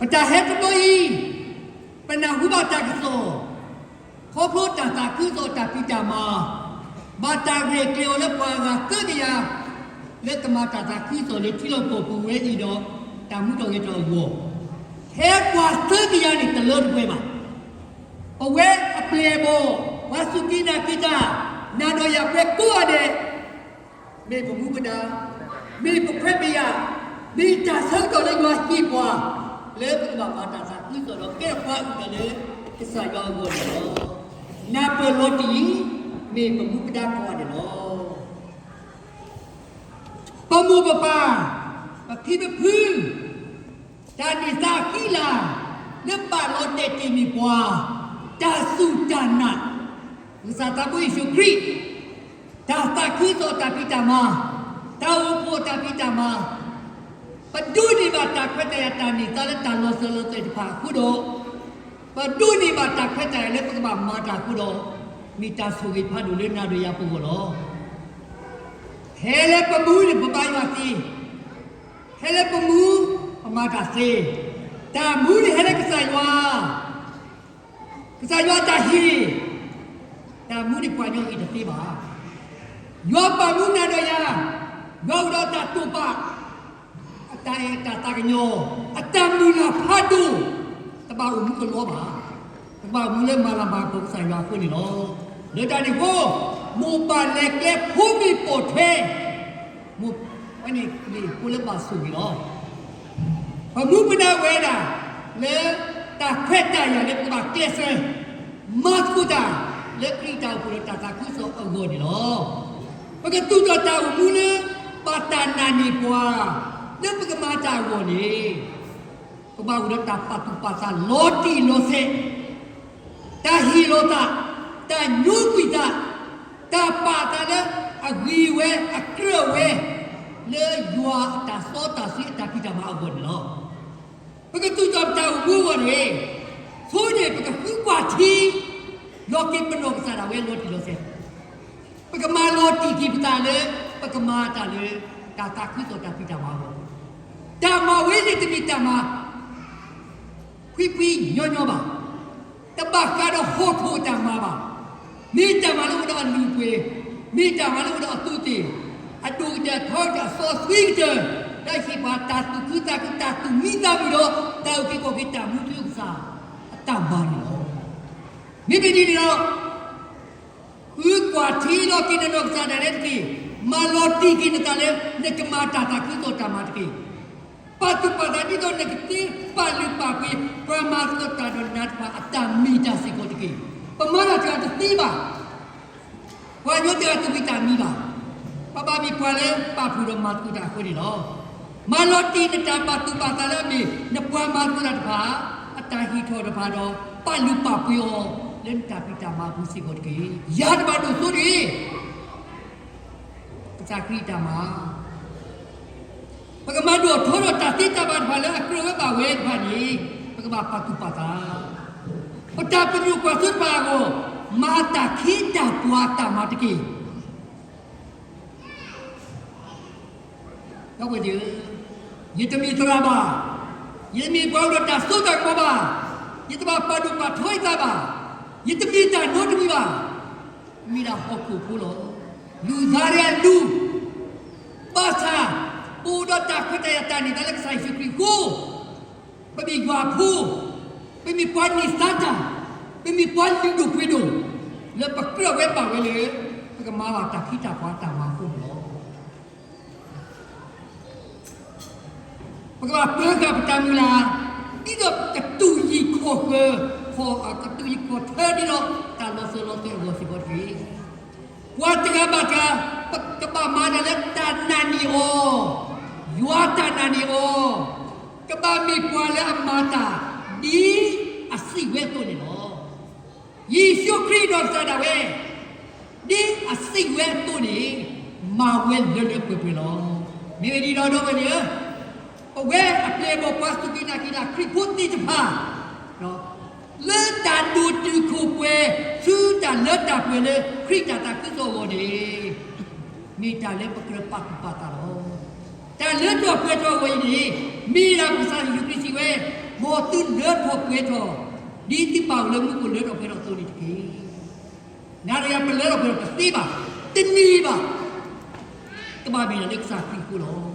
ပတၢ်ဟဲတဘျီအံၤ, ပနၢ်ဟူဘၣ်တၢ်ကစီၣ်, ခီဖျိတၢ်သးခုကစီၣ်တၢ်ဖံးတၢ်မၤ, ဘၣ်တၢ်ရဲၣ်ကျဲၤအီၤလၢပှၤအဂၤသၢကယၤ, လၢကမၤတၢ်သးခုကစီၣ်လၢထံလီၢ်ကီၢ်ပူၤဝဲအံၤဒီး တၢ်မူထီၣ်ဂဲၤထီၣ်အဂီၢ်, ဟဲပှၤသၢကယၤန့ၣ်တလၢတပှဲၤဘၣ်. ပဝဲအပျဲၢ်အဘီၣ်, ပှၤစူၢ်က့ၤနာ်က့ၤတၢ်, နၤဒီးယၤပဝဲကိးဂၤဒဲး, မ့ၢ်ပမူပဒါ, မ့ၢ်ပခွဲးပယာ်, မ့ၢ်တၢ်ဆၢကတီၢ်လၢယွၤဟ့ၣ်ပှၤ, လၢပကဘၣ်မၤတၢ်သးခုကစီၣ်ဒီးကဲထီၣ်ပှၤအုၣ်က့ၤလၢကစၢ်ယွၤအဂီၢ်န့ၣ်လီၤ. နၢ်ပၢၢ်လီၤတံၢ်အံၤ, မ့ၢ်ပမူပဒါကိးဂၤဒဲးလီၤ. ပမိၢ်ပပၢ်, ပဖံပဖု, တၢ်န့ၢ်သါအဃံအလၤ, လၢဘၣ်လီၤတဲာ်တ့ၢ်န့ၢ်ပှၤ, တၢ်စူၢ်တၢ်နာ်, ကစၢ်သးဘိယ့ၣ်ၡူးခရံာ်, တၢ်သးခုကစီၣ်တၢ်ဖံးတၢ်မၤ, တၢ်အိၣ်ဖှိၣ်တၢ်ဖံးတၢ်မၤ, ပဒိးန့ၢ်ဘၣ်တၢ်ခွဲးတၢ်ယာ်တၢ်န့ၢ်သါလၢတၢ်လီၤစၢၤလီၤသွဲၣ်တဖၣ်အဃိဒီး, ပဒိးန့ၢ်ဘၣ်တၢ်ခွဲးတၢ်ယာ်လၢပကဘၣ်မၤတၢ်အဃိဒီး, မ့ၢ်တၢ်ဆိၣ်ဂ့ၤဖးဒိၣ်လၢနၤဒီးယၤပဂီၢ်လီၤ. ဖဲလၢပမူန့ၣ်ပဘါယွၤသ့, ဖဲလၢပမူ, ပမၤတၢ်သ့, တၢ်မူန့ၣ်ဟဲလၢကစၢ်ယွၤ, ကစၢ်ယွၤတၢ်ဟ့ၣ်, တၢ်မူန့ၣ်ပှၤကညီအံၤတသ့ဘၣ်. ယွၤပာ်မူနၤဒီးယၤ, ယွၤအိၣ်ဒီးတၢ်တိာ်ပာ်, အတၢ်အဲၣ်တၢ်သးကညီၤ, အတၢ်မုၢ်လၢ်ဖးဒိၣ်, တဘၣ်အိၣ်မူကလီဘၣ်. တဘၣ်အိၣ်မူလၢမၤလၤမၤကပီၤကစၢ်ယွၤအဃိန့ၣ်လီၤ. လၢတၢ်န့ၣ်အဃိ, မိၢ်ပၢ်လဲၤကျဲဖိမ့ၢ်ပိာ်ထွဲ, မိၢ်ပၢ်န့ၣ်မ့ၢ်ဖိလၢဘၣ်ဆိၣ်ဂ့ၤလီၤ. ပမူပဒါဝဲဒၣ်, လၢတၢ်ခွဲးတၢ်ယာ်လၢပကဘၣ်ကျဲးစၢး, မၤသကိးတၢ်, လၢခရံာ်တၢ်အိၣ်ဖှိၣ်ဒီးတၢ်သးခုကစီၣ်အဂီၢ်န့ၣ်လီၤ. ပကသူၣ်ထီၣ်တၢ်အိၣ်မူလၢ, ဘၣ်တၢ်နာ်န့ၢ်ပှၤ, လၢပကမၤတၢ်အဂီၢ်န့ၣ်, ပဘၣ်အိၣ်ဒီးတၢ်ပာ်သူၣ်ပာ်သးလီၤတံၢ်လီၤဆဲး, တၢ်ဟ့ၣ်လီၤသး, တၢ်ညိကွံာ်သး, တၢ်ပာ်အသးလၢအဂ့ၤဝဲအကြၢးဝဲ, လၢယွၤအတၢ်စီတၢ်ဆှံအတၢ်ဖံးတၢ်မၤအဂီၢ်န့ၣ်လီၤ. ပကသူၣ်ထီၣ်ပတၢ်အိၣ်မူအဂီၢ်န့ၣ်, ဆိန့ၣ်ပကဃုကွၢ်ထံ, လီၤက့ၤပနီၢ်ကစၢ်ဒၣ်ဝဲလီၤတံၢ်လီၤဆဲး, ပကမၤလီၤတံၢ်က့ၤပသးလၢ, ပကမၤတၢ်လၢ, တၢ်သးခုကစီၣ်တၢ်ဖံးတၢ်မၤအဂီၢ်, တၢ်မၤဝဲန့ၣ်တမ့ၢ်တၢ်မၤ ဖှံဖှံညီညီဘၣ်, တဘၣ်ဃးဒီးဟီၣ်ခိၣ်အတၢ်မၤဘၣ်, မ့ၢ်တၢ်မၤလၢအိၣ်ဒီးအလုၢ်အပှ့ၤ, မ့ၢ်တၢ်မၤလၢအိၣ်ဒီးအသိသ့ၣ်, အဒိၣ်ကတၢၢ်ထီကတၢၢ်အစီဆှံကတၢၢ်, ဒီးဟ့ၣ်ပှၤတၢ်သူၣ်ခုသးခုတၢ်သူၣ်မံသးမုာ်ဒီး, တၢ်အုၣ်က့ၤခီၣ်က့ၤတၢ်မူထူကစၢ်, အတၢ်မၤန့ၣ်လီၤ. မ့မ့ၢ်ဒ်န့ၣ်ဒီး ဃုကွၢ်ထံလီၤက့ၤနနီၢ်ကစၢ်ဒၣ်လဲာ်တက့ၢ်. မၤလီၤတံၢ်က့ၤနသးလၢနကမၤတၢ်သးခုကစီၣ်တၢ်မၤတက့ၢ်. ပာ်သူၣ်ပာ်သးဒ်သိးနကသ့ပာ်လုၢ်ပာ်ပှ့ၤ ပှၤမၤသကိးတၢ်ဒီးနၤတဖၣ်အတၢ်မ့ၢ်တၢ်စ့ၢ်ကီးတက့ၢ်. ပမၤတၢ်တဂၤတသ့ဘၣ်. ပှၤကညီတဂၤတမ့ၢ်တၢ်မံၤဘၣ်. ပဘၣ်မ့ၢ်ပှၤလၢပာ်ဖှိၣ်ဒီးမၤသကိးတၢ်အဃိန့ၣ်လီၤ. မၤလီၤတံၢ်နတၢ်ပာ်သူၣ်ပာ်သးလၢအမ့ၢ် နပှၤမၤသကိးတၢ်တဖၣ် အတၢ်ဟ့ၣ်ထီၣ်တဖၣ်ဒီး ပာ်လုၢ်ပာ်ပှ့ၤအီၤ လၢနတၢ်ဖံးတၢ်မၤအပူၤစ့ၢ်ကီးတက့ၢ်. ယၤတဘၣ်ဒိၣ်စိတဂ့ၤ. ကစၢ်ခရံာ်တၢ်မၤ ပကမၤဒိၣ်ထီၣ်ထီထီၣ်တၢ်သ့တၢ်ဘၣ်တဖၣ်လၢအကြၢးဝဲဘၣ်ဝဲတဖၣ်န့ၣ် ပကဘၣ်ပာ်သူၣ်ပာ်သး. ပတၢ်ပညိၣ်ကွၢ်စိတဖၣ်အဂီၢ် မၤတၢ်ခ့တၢ်ပှၤတၢ်မၤတက့ၢ်. ဒီပုၢ်ဝဲၢ်သ့ၣ်ဧၢ, ယတမ့ၢ်သရၣ်ဘၣ်, ယတမ့ၢ်ပှၤအိၣ်ဒီးတၢ်စိတၢ်ကမီၤဘၣ်, ယတဘၣ်ပာ်ဒိၣ်ပာ်ထီယသးဘၣ်, ယတမ့ၢ်တၢ်နီတမံၤဘၣ်. မ့ၢ်ဒၣ်ဟီၣ်ခိၣ်ဖိလီၤ. လူၢ်သးဒၣ်လူၢ်, ဘၣ်ဆၣ် ပအိၣ်ဒီးတၢ်ခွဲးတၢ်ယာ်တၢ်န့ၢ်သါလၢကစၢ်ယ့ၣ်ၡူးခရံာ်အဃိ, ပမ့ၢ်ယွၤအဖိ, ပမ့ၢ်ပှၤန့ၢ်သါတၢ်, ပမ့ၢ်ပှၤလုၢ်ဒိၣ်ပှ့ၤဒိၣ်, လၢပကြၢးဝဲဘၣ်ဝဲလၢ ပကမၤဘၣ်တၢ်ခ့တၢ်ပှၤတၢ်မၤအဃိန့ၣ်လီၤ. ပကဘၣ်ပၢၤဃာ်ပတၢ်မုၢ်လၢ်, ဒ်သိးကတူၢ်ယံၤခီၣ်ဃၢၤ, ကတူၢ်ယံၤခီၣ်ထၢဒ်သိး တၢ်လီၤစၢၤလီၤသွဲၣ်အဂီၢ်စ့ၢ်ကီးတက့ၢ်. ပှၤတဂၤဘၣ်တဂၤ, ကဘၣ်မၤတၢ်လၢတၢ်နာ်န့ၢ်အီၤ, ယွၤတၢ်နာ်န့ၢ်အီၤ, ကဘၣ်မ့ၢ်ပှၤလၢအမၤတၢ်, ဒ်အစံးဝဲအသိးန့ၣ်လီၤ. ယ့ၣ်ၡူးခရံာ်ဒီးကစၢ်ဒၣ်ဝဲ, ဒ်အစံးဝဲအသိးန့ၣ်, မၤဝဲလၢလၢပှဲၤပှဲၤလီၤ. မ့ၢ်ဝဲဒ်ဒီး ဒီပုၢ်ဝဲၢ်သ့ၣ်ဧၢ, ပဝဲအပျဲၢ်အဘီၣ်ပှၤစူၢ်က့ၤနာ်က့ၤတၢ်ခရံာ်ဖိသ့ၣ်တဖၣ်, လၢတၢ်ဒိၣ်တုာ်ခိၣ်ပှဲၤ ဆူတၢ်လၢတၢ်ပှဲၤလၢခရံာ်တၢ်သးခုကစီၣ်အဂီၢ်န့ၣ်, မ့ၢ်တၢ်လၢပကြၢးပာ်သူၣ်ပာ်သးလီၤ. တၢ်လၢထီၣ်ပှဲၤထီၣ်အဂီၢ်အံၤန့ၣ်, မ့ၢ်ဒၣ်ကစၢ်ယ့ၣ်ၡူးခရံာ်စံးဝဲ, မ်သုလၢထီၣ်ပှဲၤထီၣ်, ဒ်သုပၢ်အိၣ်လၢမူခိၣ်လၢထီၣ်ပှဲၤထီၣ်အသိးန့ၣ်တက့ၢ်. နၤဒီးယၤပလၢထီၣ်ပှဲၤထီၣ်တသ့ဘၣ်, တန့ၢ်ဘၣ်. ကဘၣ်မ့ၢ်ဒၣ်လၢကစၢ်ခရံာ်အဃိ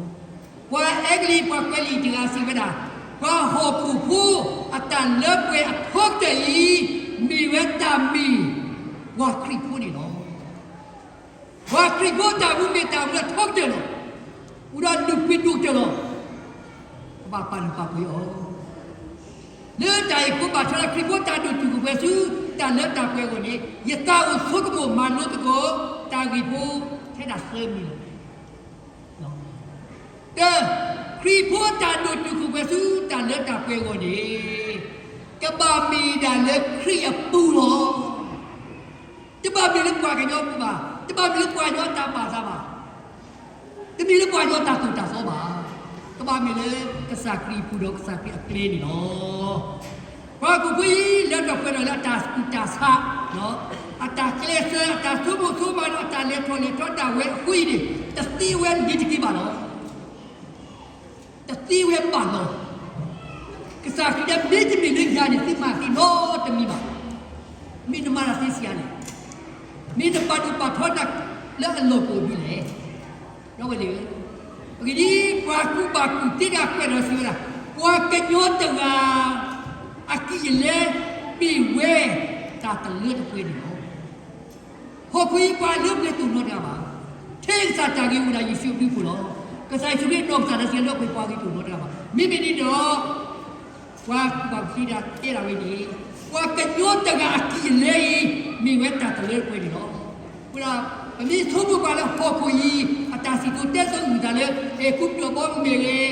လီၤ. ပှၤအဲကလံး ပှၤကွဲးလံာ်တဂၤစံးဝဲဒၣ်, ပှၤဟီၣ်ခိၣ်ဖိအတၢ်လၢပှဲၤအထီကတၢၢ်အံၤ, မ့ၢ်ဝဲတၢ်မ့ၢ်ပှၤခရံာ်ဖိန့ၣ်လီၤ. ပှၤခရံာ်ဖိတၢ်မူမ့ၢ်တၢ်မူအထီကတၢၢ်လီၤ. အိၣ်ဒီးလုၢ်ပှ့ၤဒိၣ်ကတၢၢ်လီၤ. ကဘၣ်ပာ်လုၢ်ပာ်ပှ့ၤအီၤ လၢတၢ်အံၤအဃိ ဘၣ်ထွဲဒီးခရံာ်ဖိတၢ်ဒိၣ်တုာ်ခိၣ်ပှဲၤဆူတၢ်လၢတၢ်ပှဲၤအဂီၢ်န့ၣ် ယသးအိၣ်ဆိကမိၣ်မၤလိသကိး တၢ်ဂ့ၢ်ဖိထဲဒၣ်သၢမံၤလီၤ. တၢ, ခရံာ်ဖိတၢ်ဒိၣ်တုာ်ခိၣ်ပှဲၤဆူတၢ်လၢတၢ်ပှဲၤအဂီၢ်န့ၣ် ကဘၣ်မ့ၢ်ဒၣ်လၢခရံာ်အပူၤလီၤ. တဘၣ်မ့ၢ်လၢပှၤကညီအပူၤဘၣ်, တဘၣ်မ့ၢ်လၢပှၤကညီအတၢ်ဘၣ်သးဘၣ်, တမ့ၢ်လၢပှၤကညီအတၢ်သိၣ်တၢ်သီဘၣ်, ကဘၣ်မ့ၢ်လၢကစၢ်ခရံာ်အပူၤဒီးကစၢ်ခရံာ်အကျဲန့ၣ်လီၤ. ပှၤဟီၣ်ခိၣ်ဖိအံၤ လၢထီၣ်ပှဲၤထီၣ်လၢအတၢ်ဆူးတၢ်ဆါ, အတၢ်ကျဲးစၢး အတၢ်ဆိကမိၣ်ဆိကမးဒီးအတၢ်လဲၤထီၣ်လဲၤထီဒၣ်ဝဲအဃိအံၤန့ၣ် တသ့ဝဲလၢၤတက့ၢ်ဘၣ်လီၤ. တသ့ဝဲဘၣ်လီၤ. ကစၢ်ခရံာ်တဲ မ့တမ့ၢ်လၢယၤန့ၣ် သုမၤသ့နီတမံၤဘၣ်. မ့ၢ်နမၤတၢ်သ့စံးယၤန့ၣ်, မ့ၢ်နပာ်ဒိၣ်ပာ်ထီနၤလၢအလီၢ်အိၣ်ဒ်လဲၣ်. ဒီပုၢ်ဝဲၢ်, အဂ့ၢ်ဒ်အံၤ, ပှၤကူၣ်ဘၣ်ကူၣ်သ့တဂၤကွဲးဒီးစံးဝဲဒၣ်, ပှၤကညီတဂၤ အကံၢ်အလဲ မ့ၢ်ဝဲတၢ်တလၢတပှဲၤန့ၣ်လီၤ. ဟီၣ်ခိၣ်အံၤပှၤလၢပှဲၤတအိၣ်နီတဂၤဘၣ်. ထဲကစၢ်တၢ်ဂ့ၤအိၣ်ဒၣ်ယ့ၣ်ၡူးအဘျုးအဖှိၣ်လီၤ. ကစၢ်ယ့ၣ်ၡူးခရံာ်နီၢ်ကစၢ်ဒီးစံးလၢပှဲၤပှၤဂ့ၤတအိၣ်နီတဂၤဘၣ်. မ့မ့ၢ်ဒ်န့ၣ်ဒီး ပှၤကူၣ်ဘၣ်ကူၣ်သ့တဂၤတဲဒၣ်ဝဲန့ၣ်, ပှၤကညီတဂၤအကံၢ်အလဲအံၤ မ့ၢ်ဝဲတၢ်တလၢတပှဲၤန့ၣ်လီၤ. အဃိဒီး ပမ့ၢ်ဆိကမိၣ်ကွၢ်လၢဟီၣ်ခိၣ်အံၤ အတၢ်စံၣ်စိၤတဲစိၤအုၣ်သးလၢ အဲၤကူပတူးအဘီအမုၢ်မ့ၢ်ဂ့ၤ,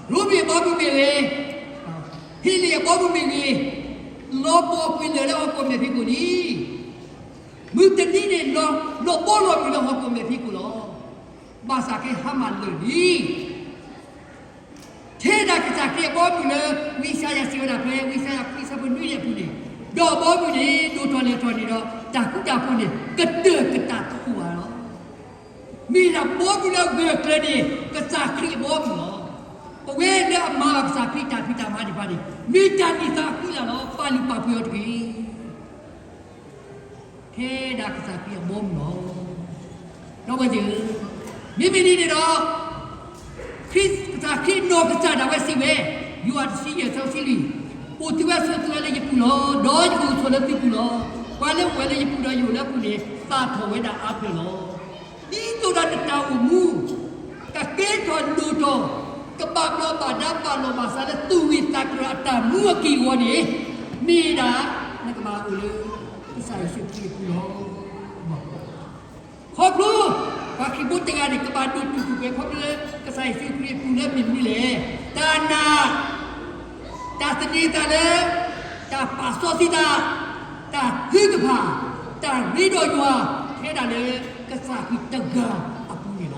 ရိမ့ၤအဘီအမုၢ်မ့ၢ်ဂ့ၤ, ဟ့လ့ၣ်အဘီအမုၢ်မ့ၢ်ဂ့ၤ, လီၤပှီၢ်ကွံာ်လၢာ်လၢဟီၣ်ခိၣ်မဲာ်ဖံးခိၣ်လံ. မုၢ်တနံၤန့ၣ် လီၤဘီလီၤမုၢ်လၢဟီၣ်ခိၣ်မဲာ်ဖံးခိၣ်လီၤ. ဘၣ်ဆၣ်က့ဟါမၢ်လၢာ်လံ. ထဲဒၣ်ကစၢ်ခရံာ်အဘီအမုၢ်လၢ ဝံယၡါယၤစံးဝဲဒၣ်ဖဲ ဝံယၡါယၤခွံဆၢဖိနွံန့ၣ်အပူၤန့ၣ်, ဒီးအဘီအမုၢ်န့ၣ် ဒိၣ်ထီၣ်လဲၢ်ထီၣ်န့ၣ်ဒီး တၢ်ဃူတၢ်ဖိးန့ၣ် ကတၢၢ်ကတၢၢ်တအိၣ်ဘၣ်လီၤ. မ့ၢ်ဒၣ်ဘီအမုၢ်လၢအဂၢၢ်ကျၢၤန့ၣ် ကစၢ်ခရံာ်အဘီအမုၢ်လီၤ. ပဝဲလၢအမၤဘၣ်ကစၢ်ခရံာ်တၢ်ဖံးတၢ်မၤသ့ၣ်တဖၣ်န့ၣ် မ့ၢ်တၢ်န့ၢ်သါအဃံလၤလီၤ. ပာ်လုၢ်ပာ်ပှ့ၤအီၤတက့ၢ်. ထဲဒၣ်ကစၢ်ခရံာ်အဘီအမုၢ်လီၤ. ဒီပုၢ်ဝဲၢ်သ့ၣ်ဧၢ, မ့မ့ၢ်ဒ်န့ၣ်ဒီး ခရံာ် ကစၢ်ခရံာ်နီၢ်ကစၢ်ဒၣ်ဝဲစံးဝဲ, ယိၤဟၣ်တဆံယဲၢ် ဆၢဖိတဆံလွံၢ်, အိၣ်သုဝဲဆိးသုဝဲလၢယပူၤလီၤ. ဒီးယကအိၣ်ဆိးလၢသုပူၤလီၤ. ပှၤလၢအိၣ်ဝဲလၢယပူၤဒီးယအိၣ်လၢအပူၤန့ၣ် သၣ်ထီၣ်ဝဲဒၣ်အါဖျၢၣ်လီၤ. ဒ်သိးဒီးနတၢ်အိၣ်မူ ကကဲထီၣ်ဒိၣ်ထီၣ်, ကဘၣ်ဘျီးဘၣ်ဒါဘၣ်လီၤဘၣ်စးလၢသူၣ်ဂ့ၢ်သးကျိၤအတၢ်မူအက့ၢ်အဂီၤန့ၣ်, မ့ၢ်ဒၣ် နကဘၣ်အိၣ်လၢ ကစၢ်ယ့ၣ်ၡူးခရံာ်အပူၤလီၤ. ခီဖျိ ပှၤခရံာ်ဖိတဂၤန့ၣ် ကဘၣ်ဒိၣ်တုာ်ခိၣ်ပှဲၤခီဖျိလၢ ကစၢ်ယ့ၣ်ၡူးခရံာ်အပူၤလၢမ့ၢ်မနုၤလဲၣ်. တၢ်နာ်, တၢ်သန့ၤသးလၢ တၢ်ပာ်စီဆှံသး, တၢ်ဟုကဖၣ်, တၢ်ရ့ဒီးယွၤ ထဲဒၣ်လၢ ကစၢ်ခရံာ်တဂၤအပူၤန့ၣ်လီၤ.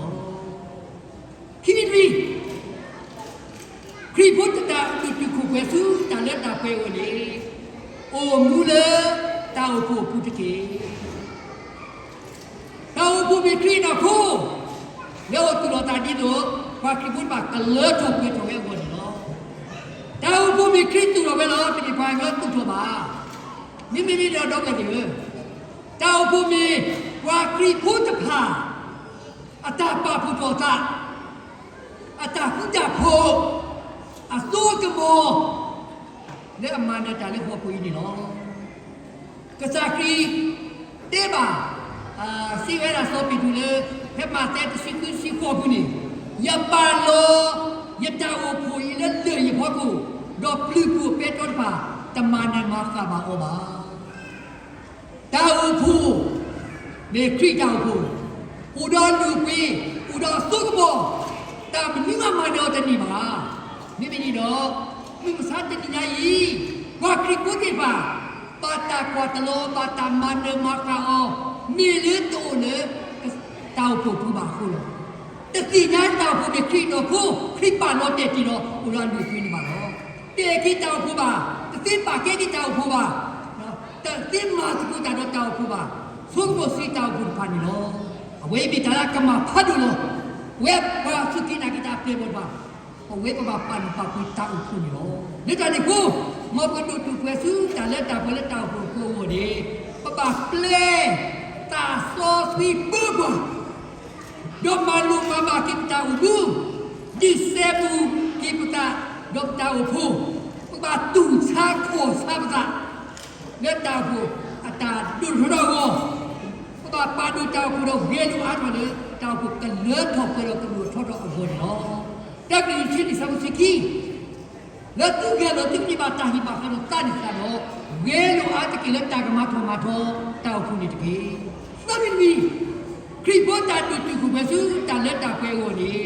ခံမံၤတမံၤ, ခရံာ်ဖိတၢ်ဒိၣ်တုာ်ခိၣ်ပှဲၤဆူတၢ်လၢတၢ်ပှဲၤအဂီၢ်န့ၣ်, အိၣ်မူလၢတၢ်အိၣ်ဖှိၣ်အပူၤတက့ၢ်. တၢ်အိၣ်ဖှိၣ်မ့ၢ်ခရံာ်အနီၢ်ခိ, လၢအအိၣ်သူၣ်လီၤသးဒ်သိး ပှၤခရံာ်ဖိတဖၣ်ကလၢထီၣ်ပှဲၤထီၣ်ဝဲအဂီၢ်န့ၣ်လီၤ. တၢ်အိၣ်ဖှိၣ်မ့ၢ်ခရံာ်သူၣ်ထီၣ်ဝဲလီၤ, တမ့ၢ်ပှၤကညီသူၣ်ထီၣ်ဘၣ်. မ့မ့ၢ်ဒ်န့ၣ်ဒီး ဒီပုၢ်ဝဲၢ်သ့ၣ်ဧၢ, တၢ်အိၣ်ဖှိၣ်မ့ၢ်ပှၤခရံာ်ဖိတဖၣ် အတၢ်ပာ်ဖှိၣ်ထီၣ်သး, အတၢ်ဃူတၢ်ဖိး, အစိအကမီၤ လၢအမၤနၢၤတၢ်လၢဟီၣ်ခိၣ်အံၤန့ၣ်လီၤ. ကစၢ်ခရံာ်တဲဘၣ်, စံးဝဲဒၣ်စီၤပ့းတရူးလၢ ဖဲမးသဲတဆံဃုတဆံဃိးအပူၤန့ၣ်, ယပာ်လီၤယတၢ်အိၣ်ဖှိၣ်အံၤလၢလၢၢ်ယဖီခိၣ်, ဒီးပျုၤပူၤပဲတြီတဖၣ် တမၤနၢၤမၤဃၣ်ဘၣ်အီၤဘၣ်. တၢ်အိၣ်ဖှိၣ် မ့ၢ်ခရံာ်တၢ်အိၣ်ဖှိၣ်, အိၣ်ဒီးအလုၢ်အပှ့ၤ, အိၣ်ဒီးအစိကမီၤ, တၢ်မနုၤမးမၤနၢၤအီၤတန့ၢ်ဘၣ်. မ့မ့ၢ်ဒ်န့ၣ်ဒီး မုၢ်မဆါတနံၤညါအံၤ, ပှၤခရံာ်ဖိသ့ၣ်တဖၣ် ဘၣ်တၢ်ကွၢ်တလီၤ ဘၣ်တၢ်မၤနၢၤမၤဃၣ်အီၤ, မ့ၢ်လၢတအိၣ်လၢ တၢ်အိၣ်ဖှိၣ်ပူၤဘၣ်အဃိလီၤ. တသ့ၣ်ညါတၢ်အိၣ်ဖှိၣ်မ့ၢ်ခရံာ်အနီၢ်ခိ, ခရံာ်ပာ်လီၤတဲာ်တ့ၢ်လီၤ အိၣ်ဒီးအလုၢ်အပှ့ၤန့ၣ်ဘၣ်လီၤ. တဲာ်က့ၤတၢ်အိၣ်ဖှိၣ်ဘၣ်, တသ့ပာ်ကဲက့ၤတၢ်အိၣ်ဖှိၣ်ဘၣ်, တသ့မၤသကိးတၢ်ဒီးတၢ်အိၣ်ဖှိၣ်ဘၣ်, ဆိကမိၣ်ဆံးတၢ်အိၣ်ဖှိၣ်တဖၣ်န့ၣ်လီၤ. အဝဲအံၤမ့ၢ်တၢ်လၢအကမၣ်ဖးဒိၣ်လီၤ. ပဝဲပှၤစူၢ်က့ၤနာ်က့ၤတၢ်အပျဲၢ်အဘီၣ်တဖၣ် အဝဲပဘၣ်ပာ်လုၢ်ပာ်ပှ့ၤတၢ်အိၣ်ဖှိၣ်န့ၣ်လီၤ. လၢတၢ်န့ၣ်အဃိ, မ်ပကဒိၣ်တုာ်ပှဲၤဆူတၢ်လၢတၢ်ပှဲၤလၢတၢ်အိၣ်ဖှိၣ်အဃိအဂီၢ်န့ၣ်, ပဘၣ်ပျဲ သးစီဆှံပၢပှၤ, ဒီးမၤလိာ်မၤဘၣ်က့ၤပတၢ်အိၣ်မူ, ဒုးစဲဘူးက့ၤပသး, ဒီးပတၢ်အိၣ်ဖှိၣ်, ပကဘၣ်တူၢ်ဆါခီၣ်ဆါပသး လၢတၢ်အိၣ်ဖှိၣ်အတၢ်ဒိၣ်ထီၣ်ထီထီၣ်အဂီၢ်, ပဘၣ်ပာ်ဒိၣ်တၢ်အိၣ်ဖှိၣ်ဒီးဂဲၤလိာ်အါထီၣ်လၢ တၢ်အိၣ်ဖှိၣ်ကလၢထီၣ်ပှဲၤဒီးကဒိၣ်ထီၣ်ထီထီၣ်အဂီၢ်န့ၣ်လီၤ. တၢ်ကရံၣ်သူး ဆၢဒိၣ်တဆံခံ, လၢသုဂဲၤလိာ်သုကန့ၢ်ဘၣ်တၢ်ဟ့ၣ်ဘၣ်ဃးဒီးသးန့ၣ်စ့ၢ်ကီး, ဂဲၤလိာ်အါတက့ၢ်လၢတၢ်ကမၤထီၣ်မၤထီတၢ်အိၣ်ဖှိၣ်န့ၣ်တက့ၢ်. သၢမံၤတမံၤ, ခရံာ်ဖိတၢ်ဒိၣ်တုာ်ခိၣ်ပှဲၤဆူတၢ်လၢတၢ်ပှဲၤအဂီၢ်န့ၣ်,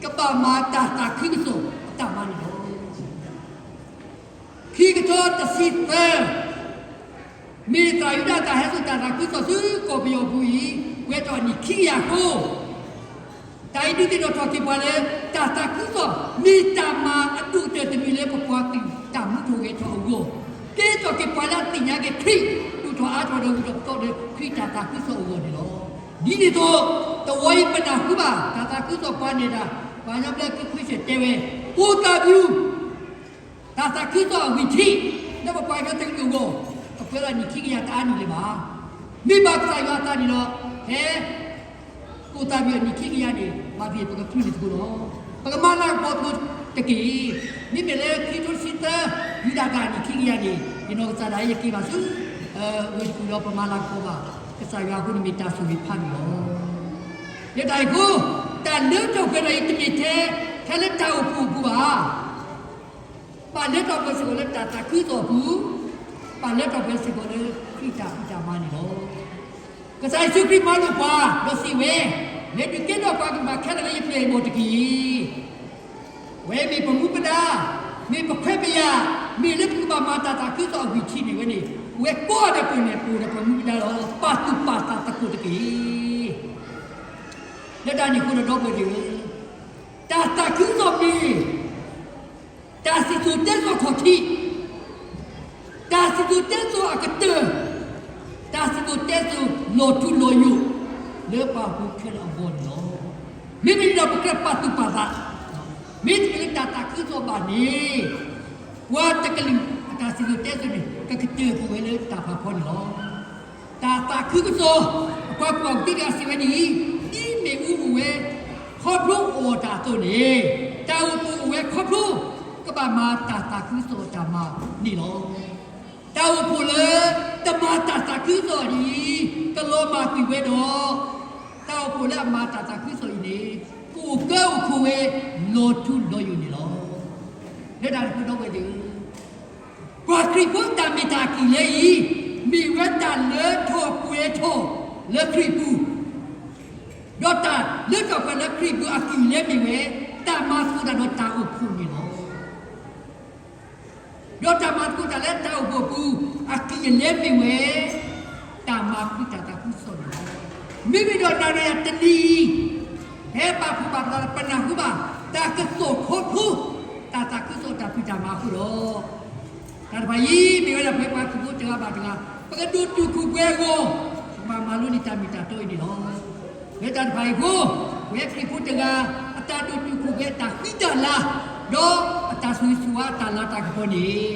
ကဘၣ်မၤတၢ်သးခုကစီၣ်အတၢ်မၤန့ၣ်လီၤ. ခံကထိတဆံသၢ, မ့ၢ်သရၣ်ယူဒၤအတၢ်ဟဲစိာ်တၢ်သးခုကစီၣ်ဆူကီၢ်ပယီၤပူၤအံၤ ပှဲၤထီၣ်နံၣ်ခံကယၤအဃိ, တၢ်အံၤဒုးသ့ၣ်နီၣ်ထီၣ်က့ၤပှၤလၢ တၢ်သးခုကစီၣ်မ့ၢ်တၢ်မၤအဒိၣ်ကတၢၢ်တမံၤလၢပပှၤကလုာ်တၢ်မူထီၣ်ဂဲၤထီၣ်အဂီၢ်, ကဲထီၣ်က့ၤပှၤလၢအသ့ၣ်ညါက့ၤခရံာ် ဒိၣ်ထီၣ်အါထီၣ်ဒီးဂုၤထီၣ်ပသီဒီးခရံာ်တၢ်သးခုကစီၣ်အဂီၢ်န့ၣ်လီၤ. ဒ်န့ၣ်အသိး, တဝီအံၤပနၢ်ဟူဘၣ် တၢ်သးခုကစီၣ်ပှၤနဲၣ်တၢ်, ပှၤကညီဘျၢ ကခွ့ဆၢၣ်တဲဝဲ, ကိးသၣ်ဘံၣ် တၢ်သးခုကစီၣ်အဂံၢ်ထံး လၢပပှၤကညီတကလုာ်အဂီၢ်, အပှဲၤလီၤနံၣ်ခံကယၤတအါနံၣ်လၢၤဘၣ်. မ့ၢ်ဘၣ်ကစၢ်ယွၤအသးန့ၣ်ဒီး, ဟဲ ကိးသၣ်ဘံၣ်အနံၣ်ခံကယၤန့ၣ် ဘၣ်သ့ၣ်သ့ၣ်ပကချုးန့ၢ်သကိးလီၤ. ပကမၤလၤကပီၤသကိးတက့ၢ်. မ့မ့ၢ်လၢခံကထိတဆံသၢ ယူဒၤတၢ်နံၣ်ခံကယၤန့ၣ် ယနီၢ်ကစၢ်ဒၣ်ယက့ၤဘၣ်ဆူ ဝ့ၢ်တကူၣ်ဒီးပမၤလၤကပီၤဘၣ် ကစၢ်ယွၤအဃိန့ၣ်မ့ၢ်တၢ်ဆိၣ်ဂ့ၤဖးဒိၣ်လီၤ. လၢတၢ်အံၤအဃိ, တၢ်လၢထီၣ်ပှဲၤထီၣ်အံၤတမ့ၢ်ထဲ ထဲလၢတၢ်အိၣ်ဖှိၣ်အပူၤဘၣ်. ဘၣ်လၢထီၣ်ပှဲၤစ့ၢ်ကီးလၢတၢ်သးခုကစီၣ်အပူၤ, ဘၣ်လၢထီၣ်ပှဲၤစ့ၢ်ကီးလၢခရံာ်တၢ်ဖံးတၢ်မၤန့ၣ်လီၤ. ကစၢ်ယ့ၣ်ၡူးခရံာ်မၤလိာ်ပှၤ ဒီးစံးဝဲ, လဲၤဒုးကဲထီၣ်ပှၤကလုာ်ဘၣ်ခဲလၢာ်လၢယပျဲၢ်ယဘီၣ်တက့ၢ်. အဝဲမ့ၢ်ပမူပဒါ, မ့ၢ်ပခွဲးပယာ်, မ့ၢ်လၢပကဘၣ်မၤတၢ်သးခုကစီၣ်အဂံၢ်ထံးန့ၣ်ဝဲန့ၣ်, အဝဲကိးဂၤဒဲးပှဲၤန့ၣ် ပအိၣ်ဒီးပမူပဒါလီၤ. ပာ်သူၣ်ပာ်သးသကိးတက့ၢ်. လၢတၢ်န့ၣ်အဃိဒီးဒီပုၢ်ဝဲၢ်သ့ၣ်ဧၢ, တၢ်သးခုကစီၣ်မ့ၢ် တၢ်စံၣ်စိၤတဲစိၤခီၣ်ထံး, တၢ်စံၣ်စိၤတဲစိၤအကတၢၢ်, တၢ်စံၣ်စိၤတဲစိၤလီၤထူလီၤယိာ် လၢပှၤဟူးခဲလၢာ်အဂီၢ်န့ၣ်လီၤ. မ့မ့ၢ်ဒ်န့ၣ်ဒီးပကြၢးပာ်သူၣ်ပာ်သး, မ့တမ့ၢ်လၢတၢ်သးခုကစီၣ်ဘၣ်န့ၣ်, ပှၤတကလုာ်အတၢ်စံၣ်စိၤတဲစိၤန့ၣ် ကကတၢၢ်ကွံာ်ဝဲလၢတၢ်ဖးဖီန့ၣ်လီၤ. တၢ်သးခုကစီၣ်, အပှၤကွၢ်ကသံတဂၤစံးဝဲဒ်အံၤ, ဒ်မ့ၣ်အူအိၣ်ဝဲခီဖျိအီၣ်တၢ်အသိးန့ၣ်, တၢ်အိၣ်ဖှိၣ်အိၣ်ဝဲခီဖျိ ကဘၣ်မၤတၢ်သးခုကစီၣ်အတၢ်မၤန့ၣ်လီၤ. တၢ်အိၣ်ဖှိၣ်လၢတမၤတၢ်သးခုကစီၣ်ဒ်အံၤ, ကလီၤမၢ်ကွံာ်ဝဲဒီး, တၢ်အိၣ်ဖှိၣ်လၢအမၤတၢ်သးခုကစီၣ်အံၤန့ၣ်, ကအိၣ်ကၢအိၣ်ခိးဝဲ လီၤထူလီၤယိာ်န့ၣ်လီၤ. လၢတၢ်န့ၣ်အဃိဒီပုၢ်ဝဲၢ်သ့ၣ်ဧၢ, ပှၤခရံာ်ဖိတၢ်မ့ၢ်တၢ်အကံၣ်လဲအံၤ, မ့ၢ်ဝဲတၢ်လၢထီၣ်ပှဲၤထီၣ်လၢခရံာ်ပူၤ, ဒီးတၢ်လၢထီၣ်ပှဲၤလၢခရံာ်ပူၤအကံၣ်လဲမ့ၢ်ဝဲ, တၢ်မၤသကိးတၢ်ဒီးတၢ်အိၣ်ဖှိၣ်န့ၣ်လီၤ. ဒီးတၢ်မၤသကိးတၢ်လၢတၢ်အိၣ်ဖှိၣ်အပူၤ, အကံၣ်အလဲမ့ၢ်ဝဲ, တၢ်မၤခရံာ်တၢ်သးခုကစီၣ်န့ၣ်လီၤ. မ့မ့ၢ်ဒီးနၤဒီးယၤတနံၤအံၤ, ဖဲပာ်ဖှိၣ်ဘၣ်ပသးလၢပနၢ်ဟူဘၣ်, တၢ်ကစီၣ်ခီဖျိ, တၢ်သးခုကစီၣ်တၢ်ဖံးတၢ်မၤအဃိဒီး, တၢ်တဖၣ်အံၤ မ့ၢ်ဝဲဒၣ်ပဝဲပှၤခရံာ်ဖိတဂၤဘၣ်တဂၤ, ပကဒိၣ်တုာ်ခိၣ်ပှဲၤအဂီၢ်, ပကဘၣ်မၤလိန့ၢ်တၢ်မ့ၢ်တၢ်တီအံၤန့ၣ်လီၤ. လၢတၢ်တဖၣ်အံၤအဃိ, ပဝဲခရံာ်ဖိတဂၤ, အတၢ်ဒိၣ်တုာ်ခိၣ်ပှဲၤအတၢ်ဃံတၢ်လၤ, ဒီးအတၢ်ဆိၣ်ဂ့ၤဆိၣ်ဝါအတၢ်လၤတၢ်ကပီၤန့ၣ်,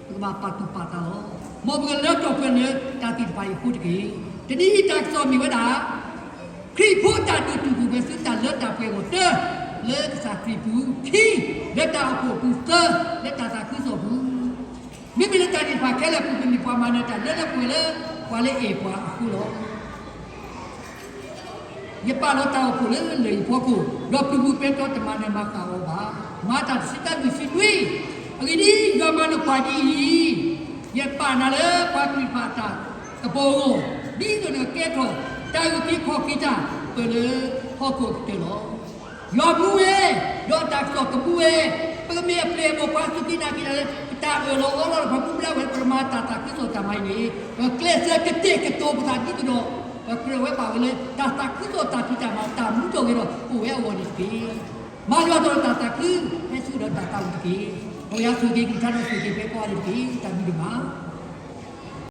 ပကဘၣ်ပာ်သူၣ်ပာ်သးလီၤ. မ်ပကလၢထီၣ်ပှဲၤလၢတၢ်သ့ၣ်တဖၣ်အံၤအဃိတက့ၢ်. တနံၤအံၤတၢ်ကစီၣ်မ့ၢ်ဝဲဒၣ် ခရံာ်ဖိတၢ်ဒိၣ်တုာ်ခိၣ်ပှဲၤဆူတၢ်လၢတၢ်ပှဲၤအဂီၢ်, တၢ, လၢကစၢ်ခရံာ်ပူၤ, ခံ, လၢတၢ်အိၣ်ဖှိၣ်အပူၤ, သၢ, လၢတၢ်သးခုကစီၣ်အပူၤ. မ့မ့ၢ်လၢတၢ်သ့ၣ်တဖၣ်ခဲလၢာ်အပူၤ ပမ့ၢ်ပှၤမၤနၢၤတၢ်လၢလၢပှဲၤပှဲၤလၢ ပှၤလၢအဲၣ်ပှၤအဃိလီၤ. ယပာ်လီၤတၢ်အိၣ်ဖှိၣ်လၢလၢၢ်ယဖီခိၣ်, ဒီးပျုၤပူၤပဲတြီတမၤနၢၤမၤဃၣ်အီၤဘၣ်. မၤတၢ်တဆံသၢလွံၢ်ဆံနွံ, အဂ့ၢ်ဒ်အံၤ, ယွၤမၤလိာ်ပှၤဒ်အံၤ, ယပာ်နၤလၢပှၤကလုာ်တဖၣ်အတၢ်ကပီၤအဂီၢ်, ဒ်သိးနကကဲထီၣ်တၢ်အုၣ်က့ၤခီၣ်က့ၤတၢ်ပၢၢ်လၢဟီၣ်ခိၣ်အကတၢၢ်လီၤ. ယွၤမူဝဲ, ဒီးတၢ်ကစီၣ်ကမူဝဲ, ပကမ့ၢ်အပျဲၢ်အဘီၣ်ပှၤစူၢ်က့ၤနာ်က့ၤတၢ်လၢ ပတၢ်အၢၣ်လီၤအီလီၤဒီးပှၤမူဒါဝဲ ပကမၤတၢ်သးခုကစီၣ်တၢ်မၤအံၤန့ၣ်, ပကျဲးစၢးကတဲာ်ကတီၤပသးဒ်သိးဒီး ပကြၢးဝဲဘၣ်ဝဲလၢ တၢ်သးခုကစီၣ်တၢ်ဖံးတၢ်မၤတၢ်မူထီၣ်ဂဲၤထီၣ်အိၣ်ဝဲအဂီၢ်န့ၣ်တက့ၢ်. မၤယွၤဒီးတၢ်သးခု, ဟဲဆူဒီးတၢ်သးဝံၣ်တက့ၢ်. ပဝဲယွၤဆိၣ်ဂ့ၤက့ၤကထါဒီးဆိၣ်ဂ့ၤက့ၤပှၤကိးဂၤဒဲးတက့ၢ်. တၢ်ဘျုးဒိၣ်မး.